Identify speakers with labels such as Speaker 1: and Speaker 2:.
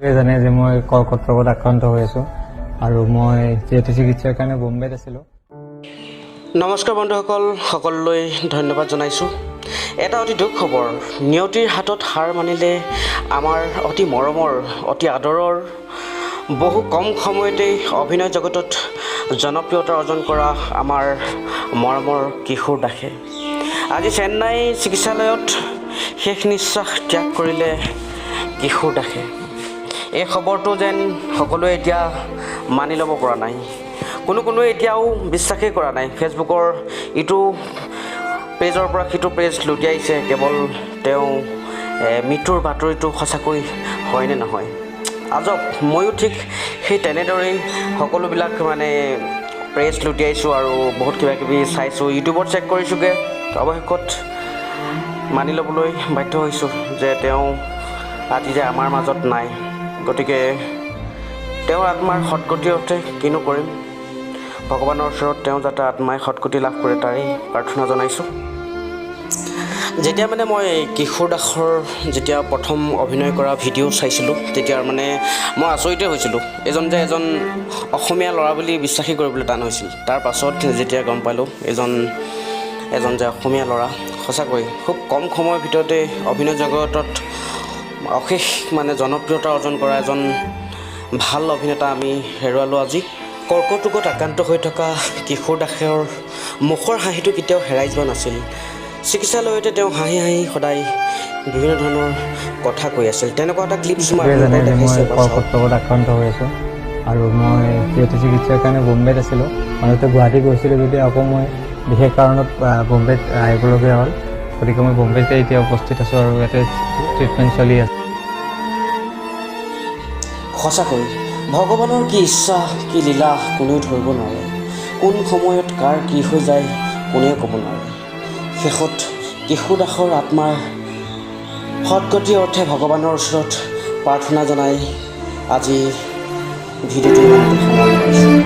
Speaker 1: সকলোৱে জানে যে মই কৰ্কট ৰোগত আক্ৰান্ত হৈ আছোঁ আৰু মই যিহেতু চিকিৎসাৰ কাৰণে বোম্বেত আছিলোঁ।
Speaker 2: নমস্কাৰ বন্ধুসকল, সকলোলৈ ধন্যবাদ জনাইছোঁ। এটা অতি দুখ খবৰ, নিয়তিৰ হাতত হাৰ মানিলে আমাৰ অতি মৰমৰ, অতি আদৰৰ, বহু কম সময়তেই অভিনয় জগতত জনপ্ৰিয়তা অৰ্জন কৰা আমাৰ মৰমৰ কিশোৰ দাসে। আজি চেন্নাই চিকিৎসালয়ত শেষ নিশ্বাস ত্যাগ কৰিলে কিশোৰ দাসে। এই খবৰটো যেন সকলোৱে এতিয়া মানি ল'ব পৰা নাই। কোনো কোনোৱে এতিয়াও বিশ্বাসেই কৰা নাই। ফেচবুকৰ ইটো পেজৰ পৰা সিটো পেজ লুটিয়াইছে কেৱল তেওঁ মৃত্যুৰ বাতৰিটো সঁচাকৈ হয়নে নহয়। আজব, ময়ো ঠিক সেই তেনেদৰেই সকলোবিলাক মানে পেজ লুটিয়াইছোঁ আৰু বহুত কিবা কিবি চাইছোঁ, ইউটিউবত চেক কৰিছোঁগৈ। অৱশেষত মানি ল'বলৈ বাধ্য হৈছোঁ যে তেওঁ আজি যে আমাৰ মাজত নাই। গতিকে তেওঁৰ আত্মাৰ সদগতিৰ অৰ্থে কিনো কৰিম? ভগৱানৰ ওচৰত তেওঁ যাতে আত্মাই সদগতি লাভ কৰে, তাৰেই প্ৰাৰ্থনা জনাইছোঁ। যেতিয়া মানে মই কিশোৰ দাসৰ যেতিয়া প্ৰথম অভিনয় কৰা ভিডিঅ' চাইছিলোঁ, তেতিয়া মানে মই আচৰিতে হৈছিলোঁ। এজন যে এজন অসমীয়া ল'ৰা বুলি বিশ্বাসেই কৰিবলৈ টান হৈছিল। তাৰ পাছত যেতিয়া গম পালোঁ এজন এজন যে অসমীয়া ল'ৰা, সঁচাকৈ খুব কম সময়ৰ ভিতৰতে অভিনয় জগতত অশেষ মানে জনপ্ৰিয়তা অৰ্জন কৰা এজন ভাল অভিনেতা আমি হেৰুৱালোঁ আজি। কৰ্কট ৰোগত আক্ৰান্ত হৈ থকা কিশোৰ দাসৰ মুখৰ হাঁহিটো কেতিয়াও হেৰাই যোৱা নাছিল। চিকিৎসালয়তে তেওঁ হাঁহি হাঁহি সদায় বিভিন্ন ধৰণৰ কথা কৈ আছিল। তেনেকুৱা এটা ক্লিপছ মই
Speaker 1: সকলোৱে জানে
Speaker 2: আপোনালোকক
Speaker 1: যে মই
Speaker 2: দেখাইছোঁ, এবাৰ চাওক।
Speaker 1: কৰ্কট ৰোগত আক্ৰান্ত হৈ আছোঁ আৰু মই যিহেতু চিকিৎসাৰ কাৰণে বোম্বেত আছিলোঁ। মাজতে গুৱাহাটী গৈছিলোঁ যদি আকৌ মই বিশেষ কাৰণত বোম্বেত আহিবলগীয়া হ'ল। গতিকে মই বোম্বেতে এতিয়া উপস্থিত আছোঁ আৰু ইয়াতে ট্ৰিটমেণ্ট চলি আছে।
Speaker 2: সঁচাকৈ ভগৱানৰ কি ইচ্ছা, কি লীলা, কোনেও ধৰিব নোৱাৰে। কোন সময়ত কাৰ কি হৈ যায়, কোনেও ক'ব নোৱাৰে। শেষত কিশোৰ দাসৰ আত্মাৰ সদগতিৰ অৰ্থে ভগৱানৰ ওচৰত প্ৰাৰ্থনা জনাই আজি ভিডিঅ'টো ইমানতে সামৰণি মাৰিছোঁ।